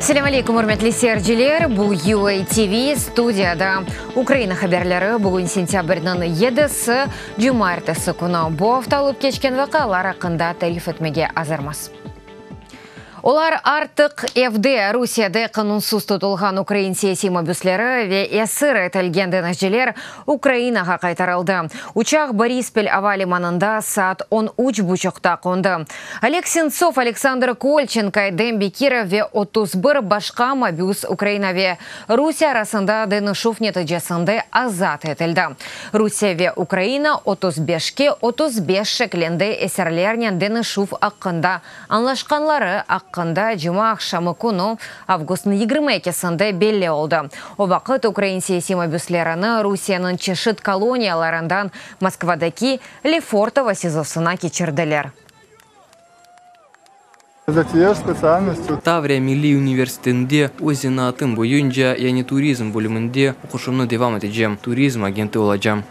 Selâm aleykum, ürmetli seyirciler! Bu UA TV, studiyada Ukraina haberleri. Bugün sentâbrniñ yedisi, cumaertesi künü. Bu afta olıp keçken vaqialar aqqında tarif etmege azırmız. Olar artıq evde, Rusiyede qanunsız tutulğan ukrain siyasiy mabüsleri ve esir etilgen deñizciler Ukrainağa qaytarıldı. Uçaq Borispil ava limanında saat on üç buçuqta qondı. Oleg Sentsov, Aleksandr Kolçenko, Edem Bekirov ve 31 başqa mabüs Ukraina ve Rusiye arasında deñişüv neticesinde azat etildi. Rusiye ve Ukraina 35-ke 35 şeklinde esirlernen deñişüv aqqında añlaşqanları aqqında cumaaqşamı künü, avgustnıñ 22-sinde belli oldı. O vaqıt ukrain siyasiy mabüslerini Rusiyeniñ çeşit koloniyalarından Moskvadaki Lefortovo SİZOsına keçirdiler. Tavriya milliy universitetinde öz zenaatım boyunca, yani turizm bölüminde oquşımnı devam etecem, turizm agenti olacam.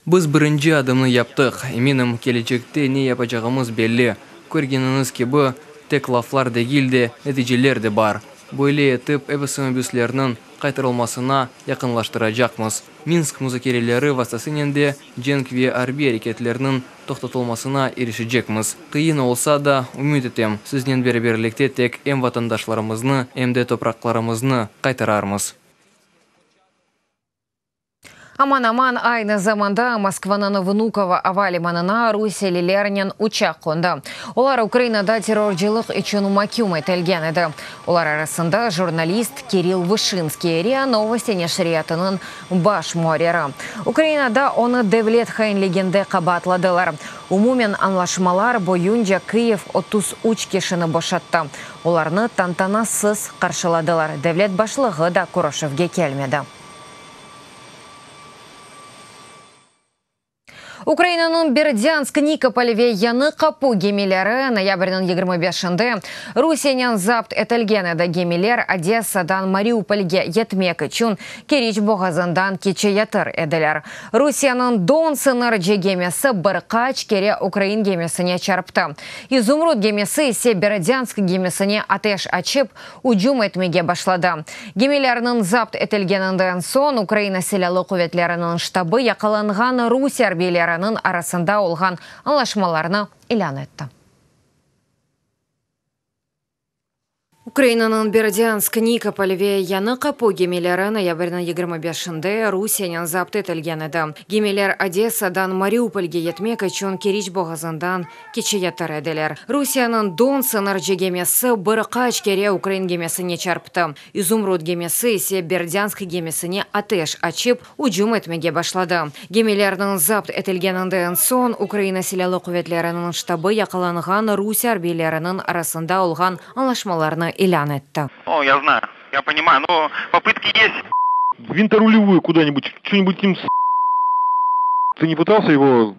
Biz birinci adımnı yaptıq. Eminim, kelecekte ne yapacağımız belli. Körgeniñiz kibi, tek laflar degil de, neticeler de bar. Böyle etip, episi mabüslerniñ qaytarılmasına yaqınlaştıracaqmız. Minsk muzakereleri vastasınen de cenk ve arbiy areketlerniñ toqtatılmasına irişecekmiz. Qıyın olsa da, ümüt etem, siznen beraberlikte tek em vatandaşlarımıznı, em de topraqlarımıznı qaytararmız. Aman-aman aynı zamanda Moskvanıñ Vnukovo ava limanına rusiyelilernen uçaq qondı. Olar Ukrainada terrorcılıq içün maküm etilgen edi. Olar arasında jurnalist Kirill Vışinskiy, RIA Novosti neşriyatınıñ baş muarriri. Ukrainada onı devlet hainliginde qabaatladılar. Umumen añlaşmalar boyunca Kyiv 33 kişini boşattı. Olarnı tantanasız qarşıladılar, devlet başlığı da körüşüvge kelmedi. Ukrainanıñ Berdânsk, Nikopol ve Yañı Qapu gemileri noyabrniñ 25-inde Rusiyenen zapt etilgen edi. Gemiler Odessadan Mariupolge yetmek içün Keriç boğazından keçeyatır ediler. Rusiyeniñ Don sıñırcı gemisi bir qaç kere ukrain gemisine çarptı. İzumrud gemisi ise Berdânsk gemisine ateş açıp, ücüm etmege başladı. Gemilerniñ zapt etilgeninden soñ Ukraina Silâlı quvetleriniñ ştabı yaqalanğan Rusiye arbiyleriniñ arasında olğan añlaşmalarnı ilân etti. Ukrainanıñ Berdânsk, Nikopol ve Yañı Qapu gemileri noyabrniñ 25-inde Rusiyenen zapt etilgen edi. Gemiler Odessadan Mariupolge yetmek içün Keriç boğazından keçeyatır ediler. Rusiyeniñ Don sıñırcı gemisi bir qaç kere ukrain gemisine çarptı. İzumrud gemisi ise Berdânsk gemisine ateş açıp, ücüm etmege başladı. Gemilerniñ zapt etilgeninden soñ Ukraina Silâlı quvetleriniñ ştabı yaqalanğan Rusiye arbiyleriniñ arasında olğan añlaşmalarnı ilân etti. O, ya znayu, ya ponimayu, no popıtki yest. Винторулевую куда-нибудь, что-нибудь им с. Ты не пытался его.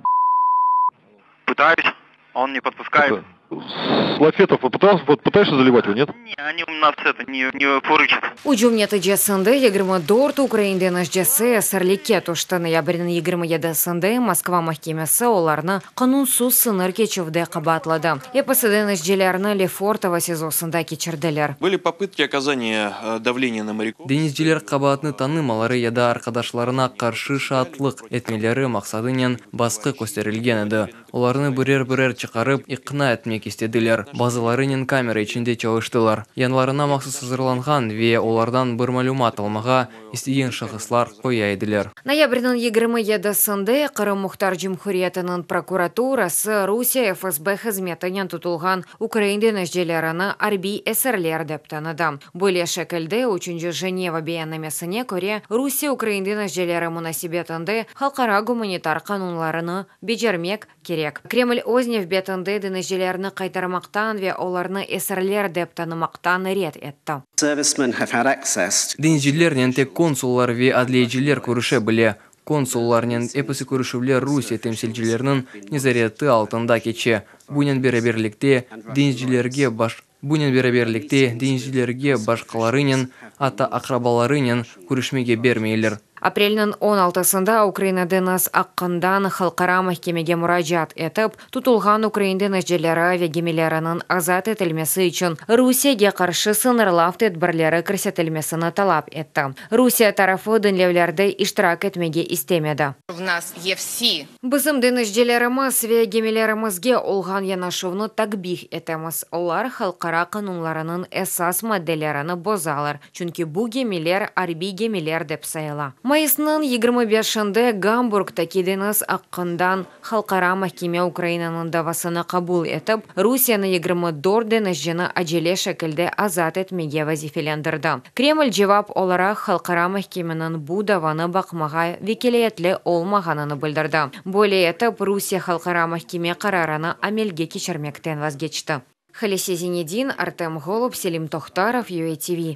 Пытаюсь, он не подпускает. С лафетов попытался, вот пытаешься заливать его, нет? Не, они у нас это не, не фурычат. Ücüm neticesinde 24 ukrain deñizcisi esirlikke tüşti. Noyabrniñ 27-sinde Moskva mahkemesi olarnı qanunsız sıñır keçüvde qabaatladı. Episi deñizcilerni Lefortovo SİZOsında keçirdiler. Были попытки оказания давления на моряков. Deñizciler qabaatnı tanımaları ya da arqadaşlarına qarşı şaatlıq etmeleri maqsadınen basqı kösterilgen edi. Olarnı birer-birer çıqarıp, iqna etmek istediler. Bazılarınen kamera içinde çalıştılar. Yanlarına mahsus azırlanğan ve olardan bir malümat almağa istegen şahıslar qoya ediler. Noyabrniñ 27-sinde Qırım Muhtar Cumhuriyetiniñ prokuraturası Rusiye FSB hızmetinen tutulğan ukrain deñizcilerini arbiy esirler dep tanıdı. Böyle şekilde, Üçünci Jeneva beyannamesine köre, Rusiye ukrain deñizcileri munasebetinde halqara gumanitar qanunlarını becermek kerek. Kreml öz nevbetinde deñizcilerni qaytarmaqtan ve olarnı esirler dep tanımaqtan red etti. Deñizcilernen tek konsullar ve adliyeciler körüşe bile. Konsullarnen episi körüşüvler Rusiye temsilcileriniñ nezareti altında keçe. Bunen beraberlikte, deñizcilerge baş Bunen beraberlikte, deñizcilerge başqalarınen, atta aqrabalarınen körüşmege bermeyler. Aprelniñ on altısında Ukraina deñiz aqqından Halqara mahkemege muracaat etip, tutulğan ukrain deñizcileri ve gemileriniñ azat etilmesi içün Rusiyege qarşı sıñırlav tedbirleri kirsetilmesini talap etti. Rusiye tarafı diñlevlerde iştirak etmege istemedi. Bizim deñizcilerimiz ve gemilerimizge olğan yanaşuvnı takbih etemiz, olar halqara qanunlarınıñ esas maddelerini bozalar, çünki bu gemiler arbiy gemiler dep sayıla. Mayısnıñ 25-nde Gamburgtaki deñiz aqqından Halqara mahkeme Ukrainanıñ davasını qabul etip, Rusiyeni 24 deñizcini acele şekilde azat etmege vazifelendirdi. Kreml cevap olaraq Halqara mahkemeniñ bu davanı baqmağa vekâliyetli olmağanını bildirdi. Böyle etip, Rusiye Halqara mahkeme qararını amelge keçirmekten vazgeçti. Halise Zinedin, Artem Golub, Selim Tohtarov, UATV.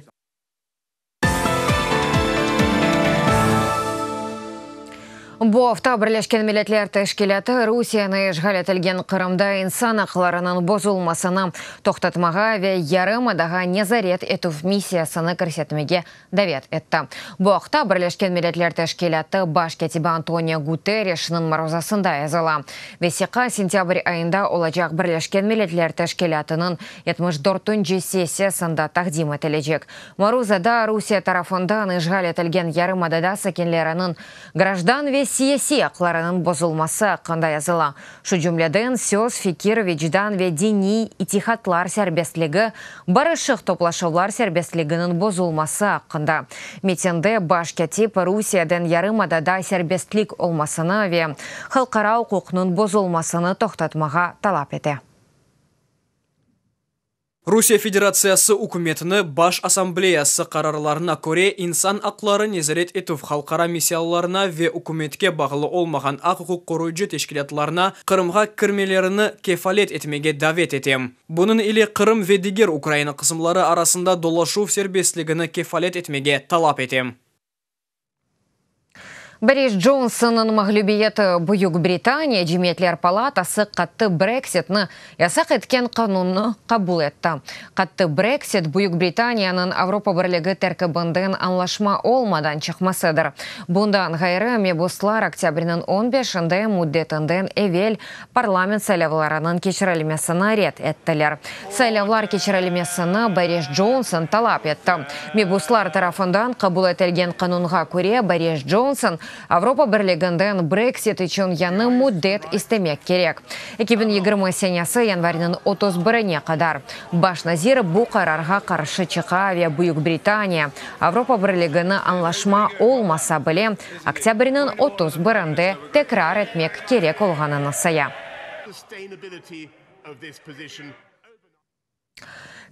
Bu afta Birleşken Milletler Teşkilâtı Rusiyeni işğal etilgen Qırımda insan aqlarınıñ bozulmasını toqtatmağa ve yarımadağa nezaret etüv missiyasını kirsetmege davet etti. Bu aqta Birleşken Milletler Teşkilâtı baş kâtibi Antonio Guterresniñ maruzasında yazıla. Vesiqa sentâbr ayında olacaq Birleşken Milletler Teşkilâtınıñ 74-nci sessiyasında taqdim etilecek. Maruzada Rusiye tarafından işğal etilgen yarımadada sakinleriniñ grajdan ve siyasiy aqlarınıñ bozulması aqqında yazıla. Şu cümleden, söz, fikir, vicdan ve diniy itihatlar serbestligi, barışıq toplaşuvlar serbestliginiñ bozulması aqqında. Metinde baş kâtip Rusiyeden yarımadada serbestlik olmasını ve halqara uquqnıñ bozulmasını toqtatmağa talap ete. Rusiye Federatsiyası ükümetini Baş Assambleyası qararlarına köre insan aqları nezaret etüv halqara missiyalarına ve ükümetke bağlı olmağan aq-uquq qoruyıcı teşkilâtlarına Qırımğa kirmelerini kefalet etmege davet etem. Bunıñ ile Qırım ve diger Ukraina qısımları arasında dolaşuv serbestligini kefalet etmege talap etem. Boris Johnsonnıñ mağlübiyeti Büyük Britaniya Cemiyetler palatası qattı Brexitni yasaq etken qanunnı qabul etti. Qattı Brexit, Büyük Britaniyanıñ Avropa Birligi terkibinden añlaşma olmadan çıqmasıdır. Bundan ğayrı, mebuslar oktâbrniñ on beşinde müddetinden evel parlament saylavlarınıñ keçirilmesini red ettiler. Saylavlar keçirilmesini Boris Johnson talap etti. Mebuslar tarafından qabul etilgen qanunğa köre, Boris Johnson Avropa Birliginden Brexit içün yañı müddet istemek kerek, 2020 senesi yanvarniñ 31-ine qadar. Baş nazir bu qararğa qarşı çıqa ve Büyük Britaniya Avropa Birligini añlaşma olmasa bile, oktâbrniñ 31-nde tekrar etmek kerek olğanını saya.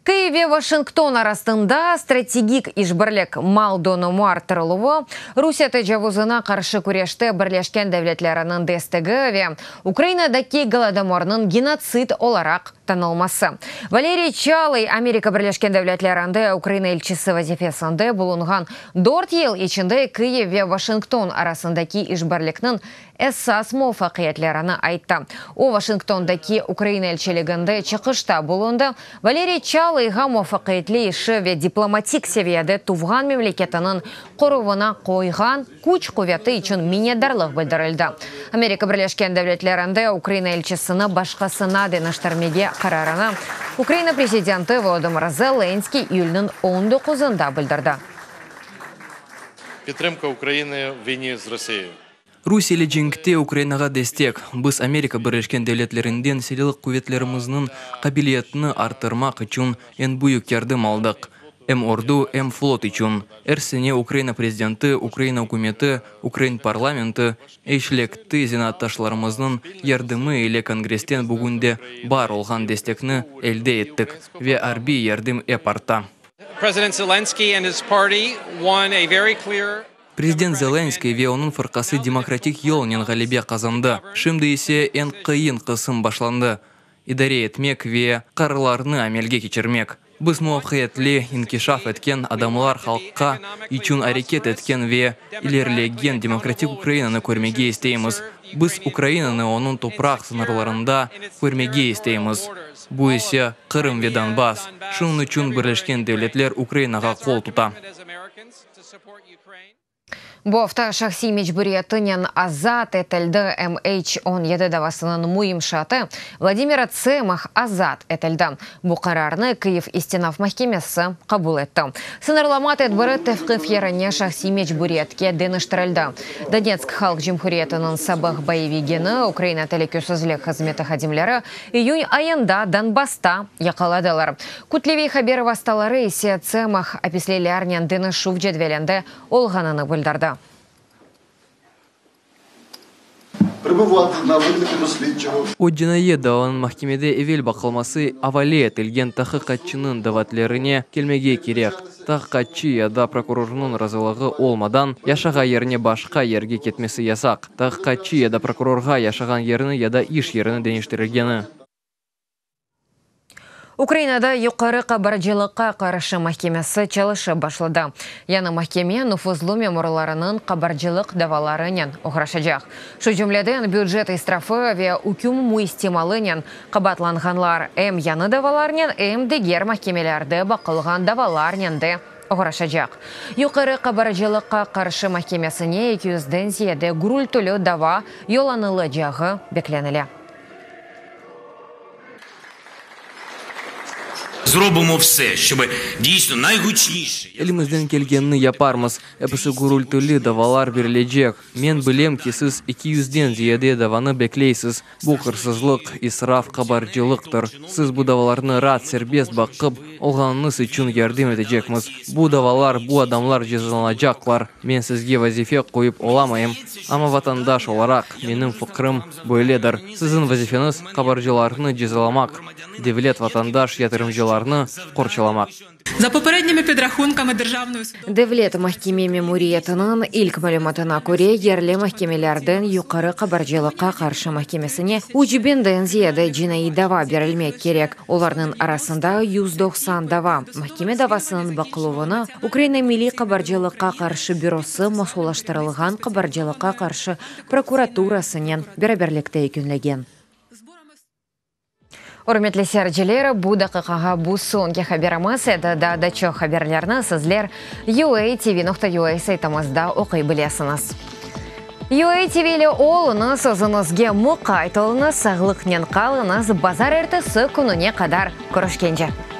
Kyiv ve Washington arasında strategik işbirlik, mal donumı arttırıluvı, Rusiye tecavuzına qarşı küreşte Birleşken Devletleriniñ destegi ve Ukrainadaki Golodomornıñ genotsid olaraq tanılması. Valeriy Çalıy, Amerika Birleşken Devletlerinde Ukraina elçisi vazifesinde bulunğan dört yıl içinde Kyiv ve Washington arasındaki işbirlikniñ esas muvafaqiyetlerini ayttı. O, Washingtondaki Ukraina elçiliginde çıqışta bulundı. Valeriy Çalıyğa muvafaqiyetli işi ve diplomatik seviyede tuvğan memleketiniñ qoruvına qoyğan küç-quveti içün minnetdarlıq bildirildi. Amerika Birleşken Devletlerinde Ukraina elçisini başqasına deñiştirmege qararını Ukraina prezidenti Volodımır Zelenskıy iyülniñ on doquzında bildirdi. Підтримка України в війні з Росією. Rusiye ile cenkte Ukrainağa destek, biz Amerika Birleşken Devletlerinden Silâlı quvetlerimizniñ qabiliyetini arttırmaq içün eñ büyük yardım aldıq, em ordu, em flot içün. Er sene Ukraina prezidenti, Ukraina ükümeti, ukrain parlamenti, eşlekti zenaatdaşlarımıznıñ yardımı ile Kongressten bugün de bar olğan destekni elde ettik ve arbiy yardım ep arta. President Zelenskiy and his party won a very clear Prezident Zelenskıy ve onıñ fırqası demokratik yolnen ğalebe qazandı. Şimdi ise eñ qıyın qısım başlandı, idare etmek ve qararlarnı amelge keçirmek. Biz muvafaqiyetli inkişaf etken, adamlar halqqa içün areket etken ve ilerilegen demokratik Ukrainanı körmege isteymiz. Biz Ukrainanı onıñ topraq sıñırlarında körmege isteymiz, bu ise Qırım ve Donbass. Şunıñ içün Birleşken Devletler Ukrainağa qol tuta. Bu afta şahsiy mecburiyetinen azat etildi MH 17 davasınıñ müim şaatı Vladimir Tsemah azat etildi. Bu qararnı Kyiv istinaf mahkemesi qabul etti. Sıñırlama tedbiri tevqif yerine şahsiy mecburiyetke deñiştirildi. Donetsk Halq Cumhuriyetiniñ sabıq boyevigini Ukraina telükesizlik hızmeti hadimleri iyün ayında Donbassta yaqaladılar. Kütleviy haber vastaları ise Tsemah apislilernen deñişüv cedvelinde olğanını bildirdi. O, cinayet davanıñ mahkemede evel baqılması avale etilgen tahqiqatçınıñ davetlerine kelmege kerek. Tahqiqatçı ya da prokurornıñ razılığı olmadan, yaşağa yerine başqa yerge ketmesi yasaq. Tahqiqatçı ya da prokurorğa yaşağan yerini ya da iş yerini deñiştirilgeni. Ukrainada Yuqarı qabarcılıqqa qarşı mahkemesi çalışıp başladı. Yañı mahkeme nufuzlı memurlarınıñ qabarcılıq davalarınen oğraşacaq. Şu cümleden, bücet israfı ve üküm muistimalınen qabaatlanğanlar em yañı davalarnen, em diger mahkemelerde baqılğan davalarnen de oğraşacaq. Yuqarı qabarcılıqqa qarşı mahkemesine eki yüzden ziyade gürültüli dava yollanılacağı beklenile. Elimizden kelgenini yaparmız. Episi gürültüli davalar berilecek. Men bilem ki, siz eki yüzden ziyade davanı bekleysiz. Bu hırsızlıq, israf, qabarcılıqtır. Siz bu davalarnı raat, serbest baqıp olğanıñız içün yardım etecekmiz. Bu davalar, bu adamlar cezalanacaqlar. Men sizge vazife qoyıp olamayım, amma vatandaş olaraq menim fıkrım böyledir, siziñ vazifeñiz, qabarcılarnı cezalamaq, devlet, vatandaş, yatırımcılarnı qorçalamaq. Devlet mahkeme memuriyetiniñ ilk malümatına köre, yerli mahkemelerden Yuqarı qabarcılıqqa qarşı mahkemesine üç biñden ziyade cinaiy dava berilmek kerek, olarnıñ arasında 190 dava, mahkeme davasınıñ baqıluvını Ukraina Milliy qabarcılıqqa qarşı bürosı masqullaştırılğan qabarcılıqqa qarşı prokuraturasınen beraberlikte yekünlegen. Ürmetli seyirciler, bu daqiqağa bu soñki haberimiz edi. Daa da çoq haberlerni sizler UATV.UA saytımızda oquy bilesiñiz. UATV ile oluñız, özüñizge muqayt oluñız, sağlıqnen qalıñız, bazarertesi kününe qadar körüşkence!